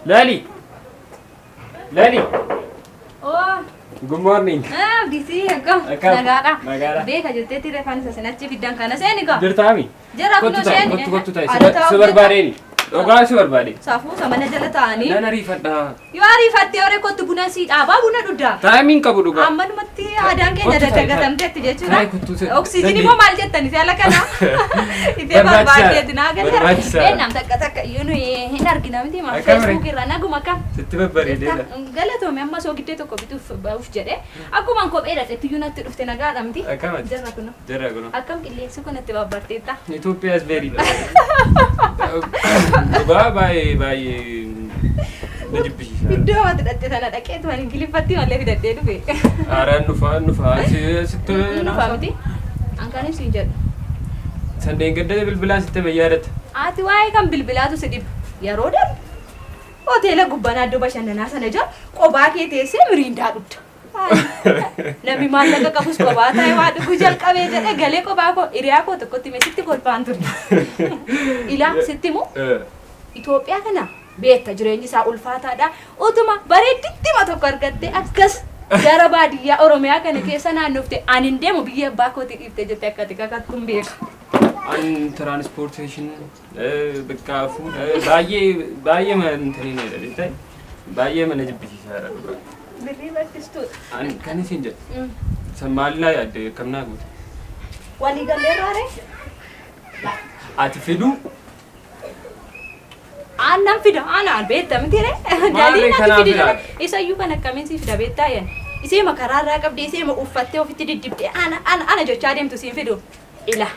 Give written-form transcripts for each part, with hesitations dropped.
Lali! Lali! Oh, Good morning. Abdiisii akkam? Akkam? Nagaadha. Nagaadha. Beeka jetteetti reefaan isa sinachi fiddan kana seeni gaa. Jirtaami? Jira Kottu kunoo ta'i, seeni. kottu kottu ta'i. Ala taa'u Si barbaadeeni. Dhugaa si barbaade. Safuu isa mana jala taa'anii. Nan ariifadha. Yoo ariifattee horee kottu buna sii dhaabaa buna dhugdaa. Taayimiin qabu dhugaa. Ammanumatti aadaan keenya Kottu ta'i, ta'i. daddagatamteetti jechuudha. Ta'i, kottu ta'i. Oksijiinii immoo maal jettani si ala kana? Itee Barbaachisaadha. barbaaddeetti naa galera. Barbaachisaadha. Eennaam takka takka iyyuu nuyi hin argina miti maa Akkam ree? feesbuuk irraa naguma akkam. Sitti babbareedeedha. Galatoome amma soo giddee tokko bituuf ba'uuf jedhee akkuma kophee dhaqetti iyyuu natti dhufte nagaadha miti. Akkam ati? Jarra kunoo. Jara kunoo. Akkam qilleensi kun itti babbarteetta. Itoophiyaa is very Dhugaa baay'ee baay'ee na jibbisiisa. Iddoo ati dhaqxe sana dhaqeetu ani Ingiliffatti malee fidadhee dhufe. Haaraan dhufaa dhufaa sitti Dhufa miti. An kanin siin jedhu. Sandeen gadda bilbilaan sitti bayyaadatta. Ati waa'ee kan bilbilaatu si dhiba. Yeroo darbu hoteela gubbanaa iddoo bashannanaa sana jira qobaa kee teessee miriindaa dhugda. Namni maallaqa qabus qobaa ta'e waa dhuguu jalqabee jedhee galee qobaa koo hiriyaa koo tokkotti himee sitti kolfaan ture. Ilaa sitti himu Itoophiyaa kana beekta jireenyi isaa ulfaataadha. Utuma bareedditti ma tokko argattee akkas gara baadiyyaa Oromiyaa kana keessa naannofte ani hin deemu biyya abbaa kootii dhiiftee jettee akka ati kakattu hin beeku. An transportation bakka fuudha baay'ee baay'ee mana intanii dha baay'ee mana jibbisiisaadha dhugaa. Birrii barsiistuudha. An kan isin jedhu san maallaa yaadde akkam naa goote. Walii galleerraa ree? Ati fiduu Aannan fida aanaan beekta miti ree? Maali Galiin ati kanaaf fidi fida? jedhe isayyuu kan akkamiin si fida beektaa yan. Isee makaraarraa qabdee isee uffattee ofitti diddibdee ana ana ana jechaa deemtu siin fidu. Ila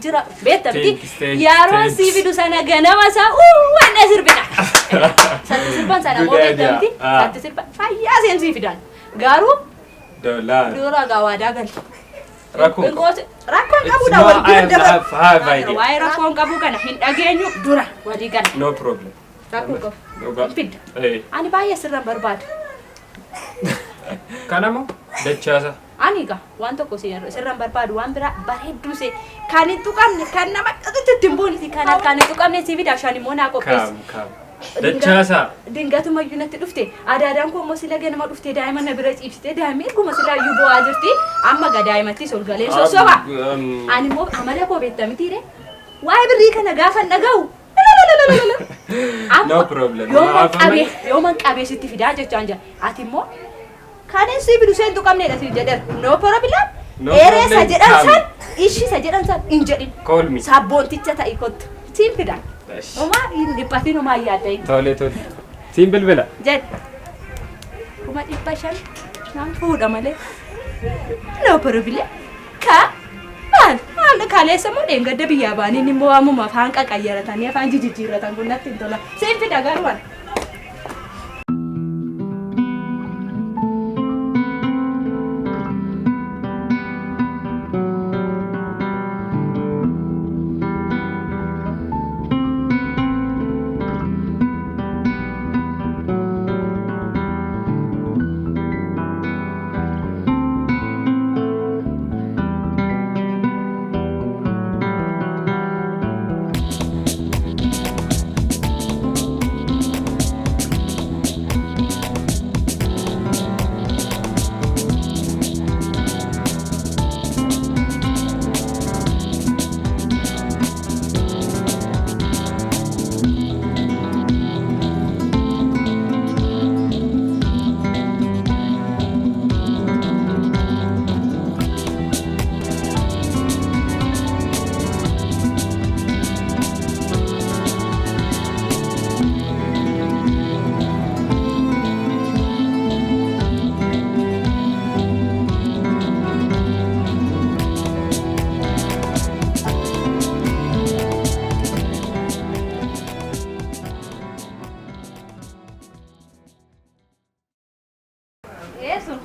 jira beekta miti Thanks, thanks, yeroon thanks. sii fidu sana ganama isaa wanna sirbina. Satti sirban sana Good immoo beekta idea. miti Ah. satti sirban fayyaa seen sii fidan. Garuu doolaar dura gawaadaa gali. rakkoo qabu. Rakkoon It's qabuudha no, wal I bira have dabala. idea. Waa'ee rakkoon qabu kana hin dhageenyu dura walii gala. No problem. Rakkoo qabu. Dhugaa. Fidda. Eh. Ani baay'ee sirran barbaada. Kanamo dachaasa. Ani egaa waan tokko sirran barbaadu waan biraa bareedduu see kan hin tuqamne kan nama akkasitti ittiin boonisi kan harkaan hin tuqamne si fida shan immoo naa qopheessi. Kaam kaam. Dachaasa. Dingatuma iyyuu natti dhufte adaadaan koo immoo sila ganama dhufte daa'ima na bira ciibsite daa'imni erguma sila iyyuu bo'aa jirti amma ga daa'imattis ol galee sossoba. Ani immoo amala koo beekta mitiire waa'ee birrii kana gaafa hin dhaga'u. No problem. Yooman qabee yooman qabee sitti fidaa jechaan jira. Ati immoo kan si fidu seen tuqamneedha si jedheera. No problem. No Eeree isa problem, jedhan come. san ishii isa jedhan san hin jedhin. Call me. Sabboonticha ta'i kottu. Siin fidan. Homaa hin dhiphatin homaa hin yaaddayin. Tole tole. Siin bilbila. Jedhe. 500,000 naan fuudha malee. No problem. Ka maal maal kaleessa immoo dheengadda biyyaa baaniin immoo ammuma afaan qaqayyaratanii afaan jijijjiirratan kun natti hin tola. Siin fida garuu ani. Eessu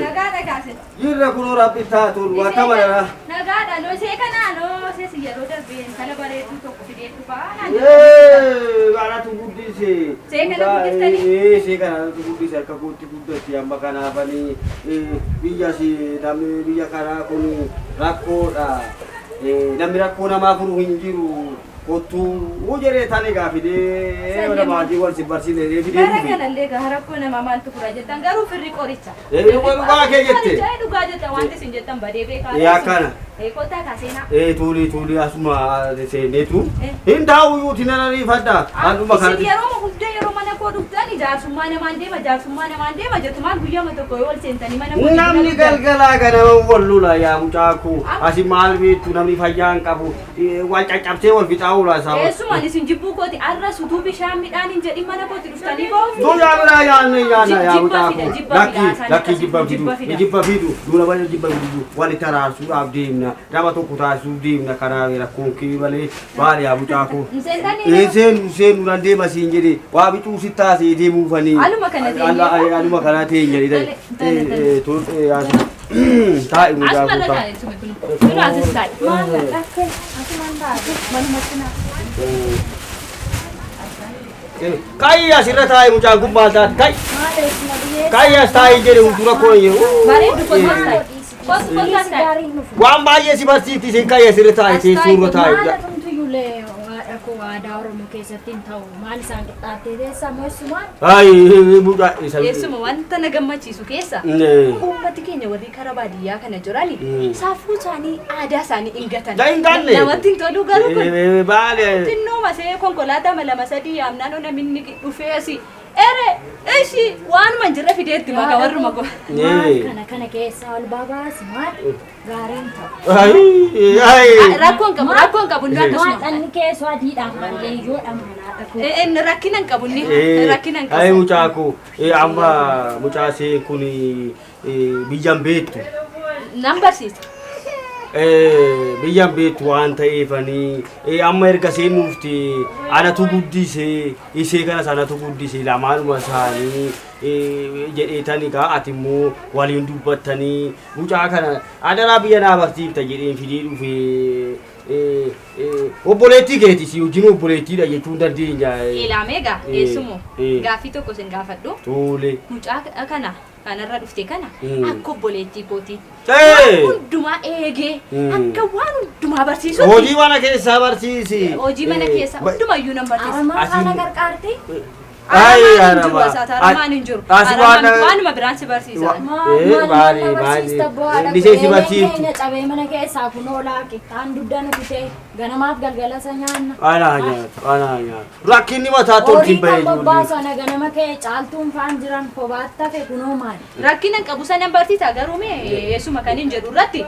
nagaadha kaase. Jirra kunoo rabbi taatuun waa tamarara. Nagaadha noo ishee kanaa noo ishee si yeroo darbee intala bareedduu tokko fidee dhufaa naan Kanatu guddise. See kana guddistanii? See kanatu guddise akka kootti guddatti amma kanaafanii biyya namni biyya kanaa kun rakkoodha. Namni rakkoo namaa furu hin jiru. Kottuu jedhee tani gaa fidee mana maatii wal si barsiisee fidee Bara dhufe. kanallee gaa rakkoo namaa maaltu fura jettan garuu firri qoricha. Dhugaa kee jette. Qoricha dhugaa jette wanti isin jettan badee beekaa. Akkana. Kottaa kaaseenaa. Tuulii tuulii asuma seeneetu. Hin taa'u yuuti nan ariifadha. Handhuma Isin kanatti. yeroo hunda yeroo mana koo dhuftan jaarsummaa namaan deema jaarsummaa namaan deema jettu maal guyyaama tokko yoo ol seentanii mana koo Namni galgalaa ganama wal lola yaa mucaa koo. Asi maal beektu namni fayyaa hin qabu. Wal caccabsee wal fixaa oola isaa. Eessumaan isin jibbuu kooti arra sutuu bishaan midhaan hin jedhin mana kooti dhuftanii ba'uuf. Guyyaa biraa yaanne yaanna yaa Jibba mucaa fida, koo. jibba Lakki fida, isaan lakki akkasii jibba fidu. jibba fida. Jibba fidu. Dura bala jibba fidu. Walitti araarsuudhaaf deemna. Nama tokko taasisuuf deemna. Kanaaf rakkoon kee malee maali yaa mucaa koo. Hin seentanii Seenu seenu nan deema siin jedhe waa bicuu si taasee deemuufanii. Aluma kana teenye. Aluma kana teenye. Tole, tole, Tole taa'i mucaa Asuma koo irra taa'i. taa'e sumi kun. Kun asis taa'e. Maal akka asumaan taate manumatti naa. Kaayi asirra taa'i mucaan kun maal taate kaayi. Maal eessuma biyyeessa? Kaayi as taa'i jedhe dura koo hin jiru. Bareeddu kottu as taa'e. Kottu kottu as Dhiisi taa'e. gaariin dhufu. Waan baay'ee si barsiifti isheen kaayi asirra taa'i As taa'i teessoo irra Maal taa'i. atumtuyyuulee haadha koo aadaa Oromoo keessatti hin ta'u. Maal isaan qixxaattee teessa moo eessumaan? Ayi mucaa isa. Eessuma wanta na gammachiisu keessa uummati keenya warri karaa baadiyyaa kana jirani saafuu isaanii aadaa isaanii hin gatan. Da hin ganne. Namatti hin tolu garuu kun Baale. xinnoo masee konkolaataa lama sadii yaamnaan namni dhufee asii ere ishi waanuma hin jirre fideetti maka warruma ko. Maal kana kana keessaa ol babaasi maal gaariin ta'u. Ayi ayi. Rakkoon qabu rakkoon qabu inni Maal akkasuma. dhalli keessoo adiidhaan malee iyyoodhaan mana haadha koo. Inni rakkina hin qabu inni rakkina hin Ayi qabu. mucaa koo amma mucaa isheen kun biyyan beektu. Nan barsiisa. Biyyan beektu waan ta'eefanii amma erga isheen nuufti anatu guddise ishee kanas anatu guddise lamaanuma isaanii jedheetani gaa ati immoo waliin dubbattanii mucaa kana adaraa biyya naa barsiifta jedheen fidee dhufe obboleettii keeti si wajjin obboleettiidha jechuun dandeenya. Ilaamee gaa eessumoo gaaffii tokko sin gaafadhu. Tole. Mucaa kana kanarra dhufte kana akka obboleettii kooti. Ee! Waan hundumaa eegee akka waan hundumaa barsiisutti. Hojii mana keessaa barsiisi. Hojii mana keessaa hundumayyuu nan barsiisa. Aramaa Asiin- faana qarqaarti. Ay, Aramaan hin jiru arama. asaata aramaan hin jiru. As Aramaan waan- waanuma biraan si barsiisa. Maal Eh, maal baali, nama barsiista baali. bu'aadha. Inni ishee si Eeleen barsiiftu. keenya cabee mana keessaa kun oolaa qixxaan dugda nu kutee ganamaaf galgala isa nyaanna. Anaa nyaatu, anaa nyaatu. Rakkinni mataa tolti Horii bahee kan ijoollee. bobbaasu ana ganama kee caaltuun faan jiran kophaatti hafe kunoo maali? Rakkina hin qabu sanan barsiisa garuu mee eessuma kan hin jedhu irratti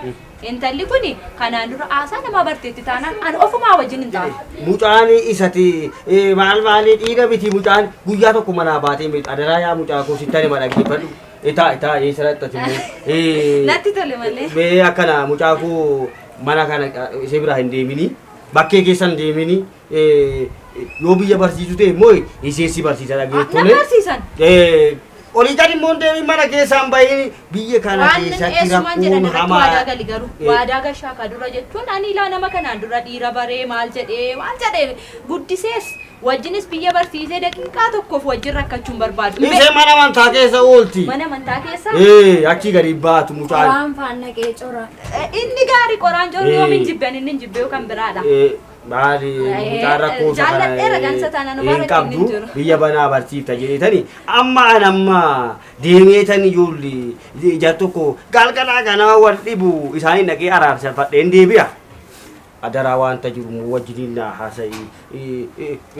intalli kuni kanaan dura haasaa namaa barteetti taanaan ani ofumaa wajjin hin taa'u. Mucaan isati maal maalii dhiira miti mucaan guyyaa tokko manaa baatee miti adaraa yaa mucaa koo sitti anima dhaggeeffadhu. Itaa itaa eessa dhaqxati immoo. Natti tole malee. Mee akkana mucaa koo mana kana ishee biraa hin deemini bakkee keessa hin deemini yoo biyya barsiisu ta'e immoo ishee si barsiisa Nan dhaggeeffatule. barsiisan. Olii gadi immoo hin deemin mana keessaan bahin biyya kana Waan keessatti eessumaan jedhan rakkoon irratti hamaa. waadaa gali garuu waadaa gashaa ka dura jechuun ani ilaa nama kanaan dura dhiira baree maal jedhee maal jedhee guddisees wajjinis biyya barsiisee daqiiqaa tokkoof wajjin rakkachuun barbaadu. Ishee mana amantaa keessa oolti. Mana amantaa keessa Achii gadi baatu mucaan. Qoraan faan naqee cora. Inni gaarii qoraan jiru yoom hin jibban inni hin jibbee kan biraadha. Maali mucaan rakkoo isa kana Jaalladheera gansa taanaan hin waan rakkinni qabdu hin jiru. biyya banaa barsiifta jedheetani amma an amma deemeetani ijoollee ija tokko galgalaa ganama wal dhibu isaanii dhaqee araarsanfadheen deebi'a. Adaraa wanta jiru immoo wajjiniin naa haasa'i.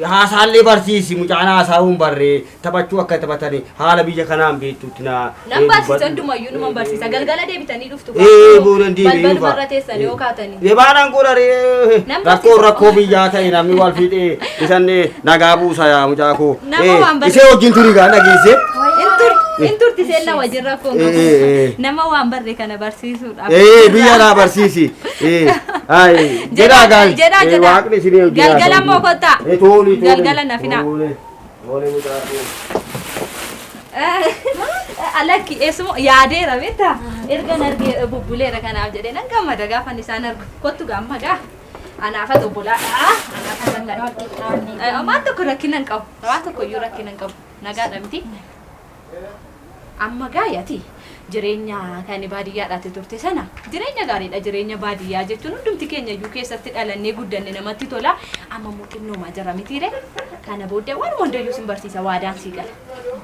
Haasaallee barsiisi mucaan haasa'uun barree taphachuu akka taphatani haala biyya kanaan beektutti naa. Nan barsiisa hundumayyuu numan barsiisa galgala deebitanii dhuftu. Boodan deebi'ee Balbaluma irra teessan yoo kaatanii. Baadhaan godha ree Nan rakkoo barsiisa. rakkoo biyyaa ta'e namni wal fiixee isan nagaa buusa yaa mucaa koo. Nama waan barsiisa. Ishee wajjin turi gaa dhageesse. In turti seenna wajjin rakkoon qabu. Nama waan barre kana barsiisuudhaaf. Biyya naa barsiisi. Ayi jedhaa gaa. Jedhaa jedhaa. Waaqni isin wajjin haa Galgala ta'u. immoo kottaa. Tooli tooli. Galgala na finaa. Toole toole mucaa koo. Alakki eessuma yaadeera beektaa erga argee bubbuleera kanaaf jedhee nan gammada gaafan isaan argu kottu gaamma gaa anaafatu obbolaadha anaafatu danda'e waan tokko rakkina hin qabu waan tokko iyyuu rakkina hin qabu nagaadha miti amma gaayati Jireenya kan baadiyyaadhaatti turte sana jireenya gaariidha. Jireenya baadiyyaa jechuun hundumti keenya iyyuu keessatti dhalannee guddanne namatti tola. Amma immoo xinnoomaa jira mitiire. Kana booddee waan hundayyuu sin barsiisa waadaan sii gala.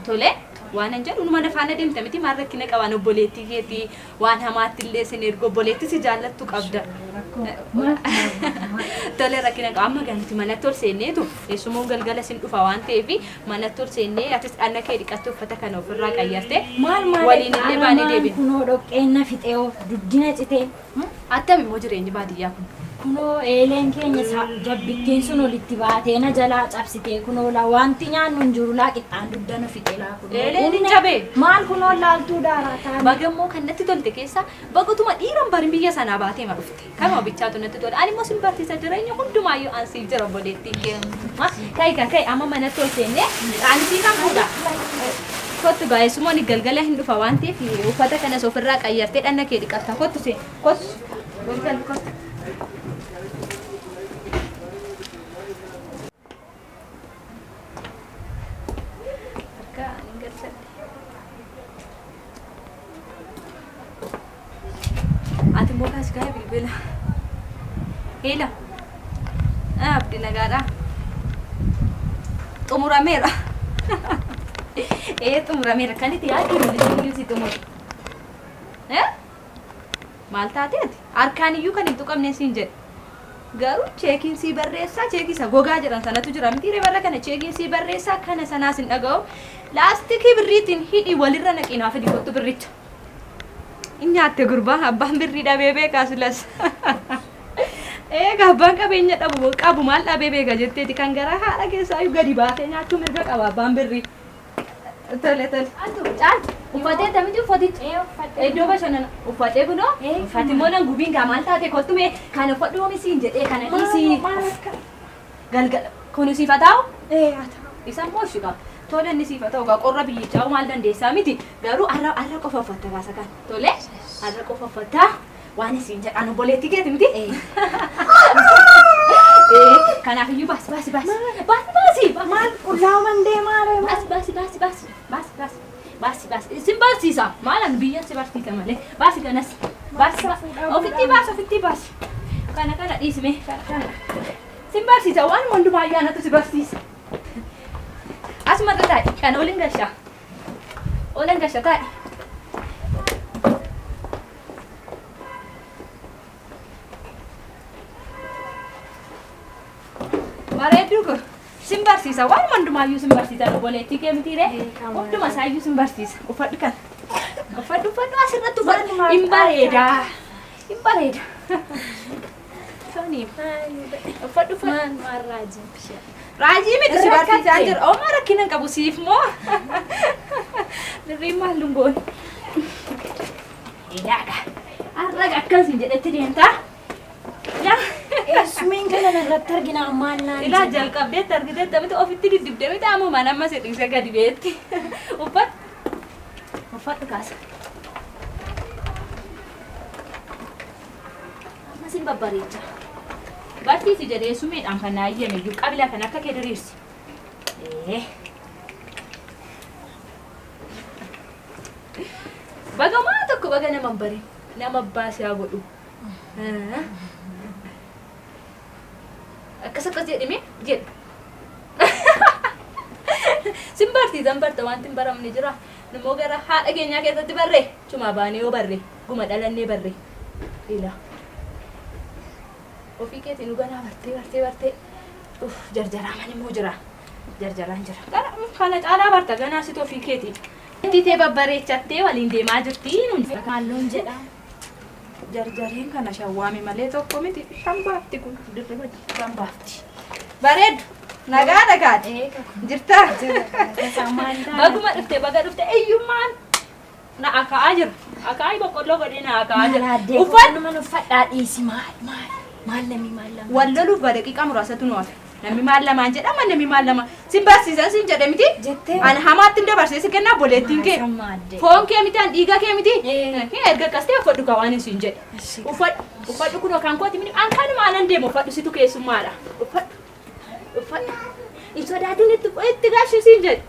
Tole waan an jedhu numa faana deemta miti maal rakkina qabaan obboleettii keetii waan hamaatti illee sin ergu obboleetti si jaallattu qabda. Tole rakkina qaba amma galuti manatti ol seenneetu eessumoon galgala sin dhufa waan ta'eef manatti ol seennee atis dhagna kee dhiqattee uffata kana ofirraa qayyarte Maal maal waliin illee baanee deebina. Kunoo dhoqqeen na fixee duddina citee. Attam immoo jireenyi baadiyyaa kun. Kunoo eeleen keenya jabbittiin sun olitti baatee na jalaa cabsitee kunoo laa wanti nyaannu hin jiru laa qixxaan dugda na fixee laa kunoo. Eeleen hin cabee? Maal kunoo laaltuu daaraa taane. Bagammoo kan natti tolte keessa bagutuma dhiiran barin biyya sanaa baatee ma dhufte. Kanuma bichaatu natti tole. Ani immoo sin barsiisa jireenya hundumaayyuu an siif jira obboleettiin kee. Kai kai kai amma manatti ol seennee ani sii kan fuudha. Kottu gaa'eessummoo ni galgala hin dhufa waan ta'eef uffata kanas ofirraa qayyartee dhagna kee dhiqatta. Kottu seen kottu. Galgal kottu. Harka ani hin galchadhe. Ati immoo kaas gaa'e bilbila. Heela. Abdi nagaadha. Xumurameera. Ee xumurameera. Kan itti yaaddu nuti si xumuru. Maal taate ati? Harkaan iyyuu kan hin tuqamne siin jedhe. Garuu cheekiin sii barreessaa cheekii isa gogaa jedhan sanatu jira miti barra kana cheekiin sii barreessaa kana sanaas hin dhaga'u. Laastikii birriitiin hidhii walirra naqii naaf hidhi kottu birricha. In nyaatte gurbaa abbaan birrii dhabee beekaa silas. Egaa abbaan qabeenya dhabu qabu maal dhabee beeka jetteeti kan garaa haadha keessaa iyyuu gadi baatee nyaachuu mirga qaba abbaan birrii. Tole tole. Caal uffatee tamiti uffatichi. Iddoo bashannana uffatee kunoo uffati immoo nan gubiin gaa maal taate kottu mee kana uffadhu oomisiin jedhee kana dhiisii. Galgala kun siif haa ta'u? Isa immoo ishii qaba. Tole inni siif haa ta'u gaa qorra biyyichaa maal dandeessaa miti garuu arra qofa uffatta baasa kan. Tole arra qofa uffattaa waan isiin jedhan obboleettii keeti miti. Kanaaf iyyuu baasi baasi baasi. Baasi baasi. Maal qullaaman deemaa ree Baasi baasi baasi baasi baasi baasi baasi baasi sin barsiisa maalan biyya si barsiisa malee baasi kanas baasi ofitti baasi ofitti baasi kana kana dhiisime kana kana sin barsiisa waan hundumaa ayyaanatu si barsiisa asumarra taa'i kana olin gashaa olin gashaa taa'i. Bareedduu kun sin barsiisa waan hundumaayyuu sin barsiisa obboleettii kee mitiiree hunduma isaayyuu sin barsiisa uffadhu kana uffadhu uffadhu asirratti uffadhu hin bareeda hin bareeda Tony uffadhu uffadhu Maal maal raajiin bishee. raajii miti si barsiisaa jira oomaa rakkina hin qabu siif moo birriin maal lungoon ilaaga har'a akkasin jedhetti deemtaa yaa Eessumiin kana irratti argina maal naan Ilaa jalqabdeetti argiteetta miti ofitti diddibdee miti ammoo nama si dhiisee gadi beetti. Uffadhu. Uffadhu kaasa. Amma sin babbareecha. Barsiisi jedhee sumeedhaan kan naa iyyame iyyuu qabila kan akka kee diriirsi. Baga maa tokko baga nama hin barin. Nama abbaa si haa godhu. Akkas akkas jedhime jedhu. Sin barsiisan barta wanti hin baramne jira. Immoo gara haadha keenyaa keessatti barree cuma baanee yoo barree guma dhalannee barree. Ila. Ofii keetiin ganaa bartee bartee bartee. Uff jarjaraaman immoo jira. Jarjaraan jira. Kana kana caalaa barta ganaa situ ofii keetii. Itti babbareechattee waliin deemaa jirti nuun. Maalloon jedha. Jarjareen kana shawwaame malee tokko miti shan baafti kun dirriba shan baafti. Bareedu nagaa nagaadha. Jirtaa? Baguma dhufte baga dhufte eeyyummaan na akaa'aa jira. Akaa'ii boqqolloo godhee na akaa'aa jira. Uffadhu mana uffadhaa dhiisi maal maal maal namni maal lama. Wal loluuf daqiiqaa muraasatu nu hafe. Namni maal lamaan jedhama namni maal lama. Sin barsiisan sin jedhe miti. Jettee. Ani hamaatti hin dabarsee si kennaa obboleettiin kee. Foon kee miti an dhiiga kee miti. Erga akkas ta'e uffadhu kaa waan isin jedhe. Uffadhu uffadhu kunoo kan kooti miti an kanuma anan deemu uffadhu situ keessummaadha. Uffadhu uffadhu. Hin sodaatin itti itti gashi siin jedhe.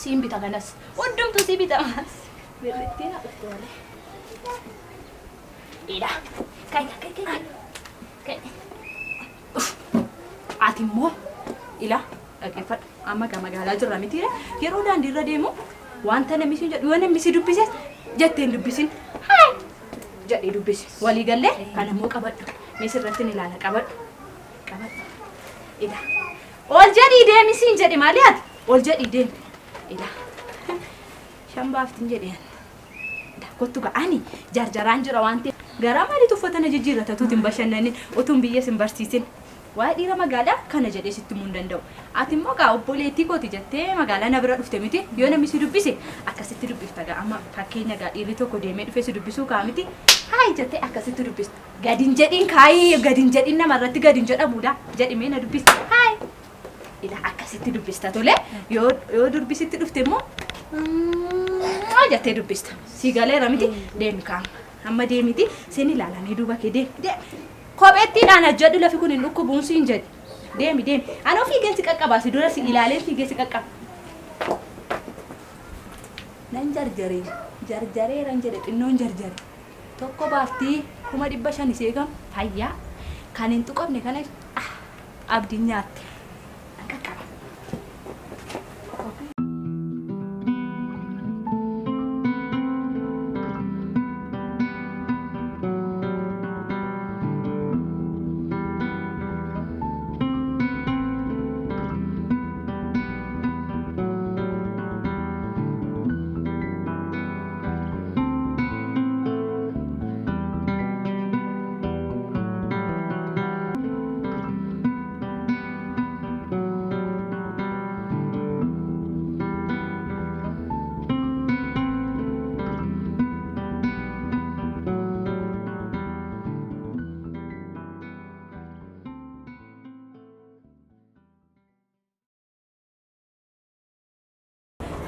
Siin bita kanas hundumtuu sii bita. Birrittiin haa dhuftu malee. Ila. Kai kai kai. Kai. Ati immoo ila dhaggeeffadhu. Amma gaa magaalaa jirra mitiire yeroo daandii irra deemu wanta namni siin jedhu yoo namni si dubbise jettee hin dubbisin. Haay jedhee dubbisi. Walii gallee kana immoo qabadhu. Mee sirratti ni ilaala qabadhu. Qabadhu. Ila. Ol jedhii deemi siin jedhe maali ati? Ol jedhii deemi. Ila. Shan baaftin jedheen. Kottu ga'ani jarjaraan jira waan ta'eef garaa maaliitu uffata na jijjiirrata utuu hin bashannanin utuu biyya sin barsiisin. Waa'ee dhiira magaalaa kana jedhee sitti himuu hin danda'u. Ati immoo gaa obboleettii kooti jettee magaalaa na bira dhufte miti yoo namni si dubbise akkasitti dubbifta gaa amma fakkeenya gaa dhiirri tokko deemee dhufee si dubbisuu kaa miti haayi jettee akkasitti dubbista. Gadin jedhiin kaayii gadin jedhiin namarratti gadin jedhamuudha jedhimee na dubbisi haayi. Ila akkasitti dubbista tole yoo yoo dubbisitti dhufte immoo jettee dubbista. Si galeera miti deemi kaama. Amma deemiti sin ilaalamee duuba kee deemi deemi. Kopheettiidhaan hojjedhu lafi kun hin dhukkubuun siin jedhi. Deemi deemi. Anoo fiigeen si qaqqaba si dura si ilaalee fiigee si qaqqaba. Nan jarjaree jarjareeran jedhe xinnoon jarjare. Tokko baaftii 500,000 isee gam fayyaa kan hin tuqamne kana abdiin nyaatte. Nan qaqqaba.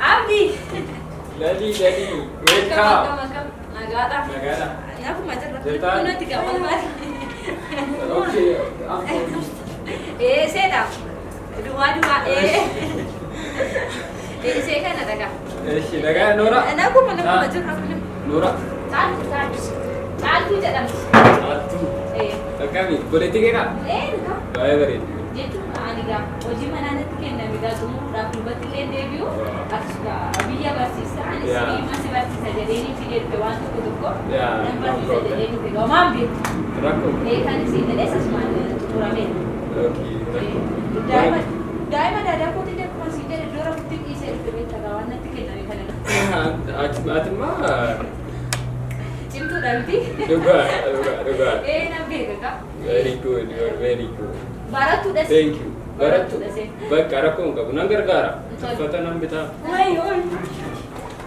Abdii. Lali, Lali, welcome. Akkam akkam nagaadha. Nagaadha. Nafuma jirra. Jirtaa? Kunuuti gama maali? Okay, I'm Ee seedha. Duwwaa duwwaa ee. Ee see kana dhagaa. Eshi, nagaa Noora. Naguma naguma jirra kun. Noora. Caaltu caaltu. Caaltuu jedhamti. Caaltuu. Ee. Akkami, obboleettii kee kaa? Ee dhugaa. Baay'ee bareeddi. Jechuun ani gaa hojii manaa natti kenname gaa xumuruudhaaf duubatti illee deebi'u akkasuma biyya barsiisa anis dhimma si barsiisa jedheenii fidee dhufe waan tokko tokko nan No barsiisa problem. jedhee dhufe gaa homaan beeku. Rakkoo. Ee kan isin jedhee asumaan xumurameera. Okay, rakkoo. Daa'ima daa'ima daadaa kootii illee akkuma siin jedhe iddoo rafutti dhiisee dhufe beektaa gaa waan natti kenname kana. Ati immoo Cimtuudha miti. Dhugaa, dhugaa, dhugaa. Ee nan beeka gaa. Very good, you are very good. Barattuudhas. Thank you. Barattu. Barattuudhas. Bakka rakkoo hin qabu. Nan gargaara. Tole. Uffata nan bitaa. Wayi wayi.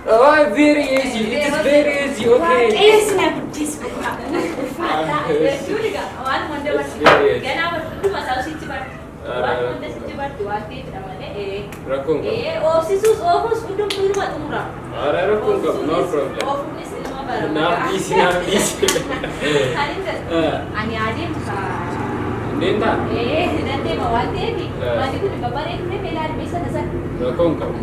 Oh, very easy. It is very easy. Okay. Waaqessi na guddisu. Ulfaadhaa. Jechuun egaa waan hunda barti. Very easy. Ganaa barti hunduma isaa sitti barti. Waan hunda sitti barti waan ta'eefidha malee. Ee. Rakkoo hin qabu. Ee oofsisuus oofuus hundumtuu inuma xumura. Ara rakkoo hin qabu. No problem. Oofuunis inuma barama. Naaf dhiisi, naaf dhiisi. Kan hin jedhu. Ani adeemu kaa. Deemtaa? Ee nan deema waan ta'eef wanti kun babbareedu mee ilaalmee sana sana. Rakkoo hin qabu.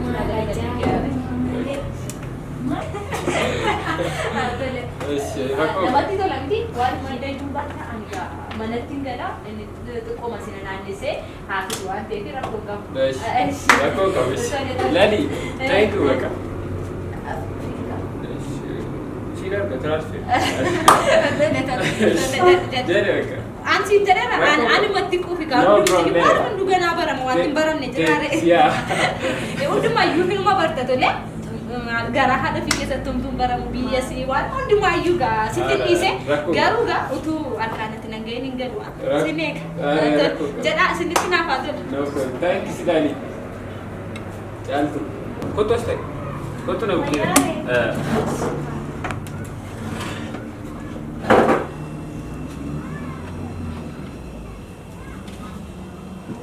Eshi, rakkoo hin qabu. Namatti tola miti waan hunda iyyuu baata ani gaa manatti hin gala inni xiqqooma sina naannessee haafisu waan ta'eef rakkoo hin qabu. Eshi, rakkoo hin qabu. Eshi. Lali, thank you bakka. Eshi, si darba transfer. Jedhe bakka. Ansi hin jedhera anumatti quufi gaa No hundumti problem. waan hundu ganaa barama waan hin baramne jiraare. Yeah. Hundumaayyuu hinuma barta tole. Garaa haadha fi keessatti homtuun baramu biyya si waan hundumaayyuu gaa sitti dhiise Rakkoo. garuu gaa utuu harkaanatti nan ga'in hin galu sin eega Rakkoo. jedhaa isinitti naaf haa tolu. No problem. Thank you, Lali. Caaltu. Kottu as ta'e. Kottu na bukkee.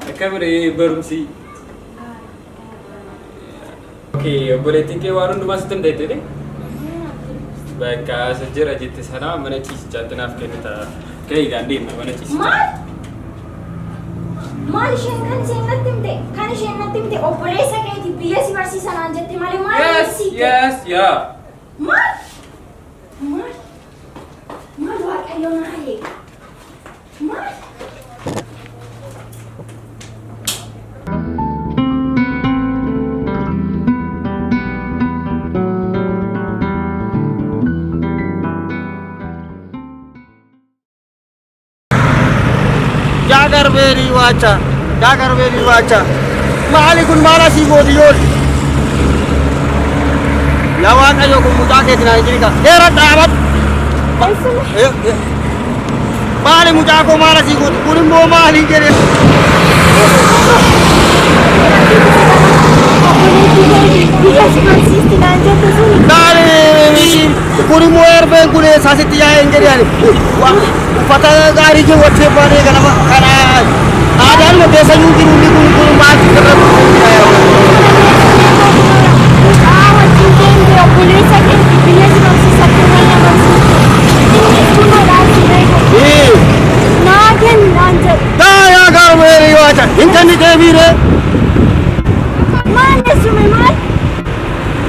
Akkamire barumsi? Okay, obboleettiin kee waan hundumaa sitti hin deettee? Bakka as jira jette sana mana ciisichaatti naaf kennita. Ka'ii gaan deemna mana ciisichaa. Maal? Maal isheen kan isheen natti himte? Kan isheen natti himte obboleessa keeti biyya si barsiisa naan jette malee maal Yes, si? yes, yeah. Maal? Maal? Maal Waaqayyo naa eega? Maal? Yaa garbeerii waacha, yaa garbeerii waacha. Maali kun maal asii gooti yoon? Yaa Waaqayyo kun mucaa keetiin ani jirika. Dheera dhaabadhu. Maali mucaa koo maal asii gooti? Kun immoo maali jedhe? Biyya si barsiisti naan jette suni. Maali kun immoo erbeen kun eessaa sitti yaa'ee hin jedhe ani. Uffata gaarii keewwattee baanee ganama kana aadaan keessa jiru inni kun kun maal irra Mucaa wajjin deemte obboleessa keeti biyya si barsiisa akka na barsiisti. Innis kunoodhaan si beeku. Naa kenni naan jedhe. Daa yaa garbeerii waacha hin kenni deebiiree. Maal eessume maal?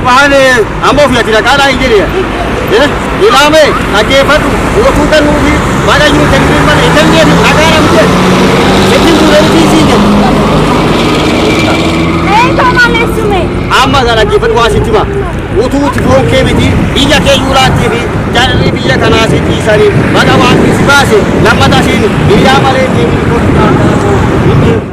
Maali amma ofii ati dhaqaadhaa hin jedhe. Ilaame dhaggeeffadhu mootuu kennuufi Waaqayyo kennuu malee hin kenneefi dhaqaadhaa hin jedhe. Ittiin dureetii siin jedhe. Eegoo maal eessume? Amma kana dhaggeeffadhu waa sitti hima. Utuu tifoon kee miti biyya kee yuulaattii fi jaalalli biyya kanaa si dhiisanii maqaa waaqni si baase lammata siin biyyaa malee deemini kottu.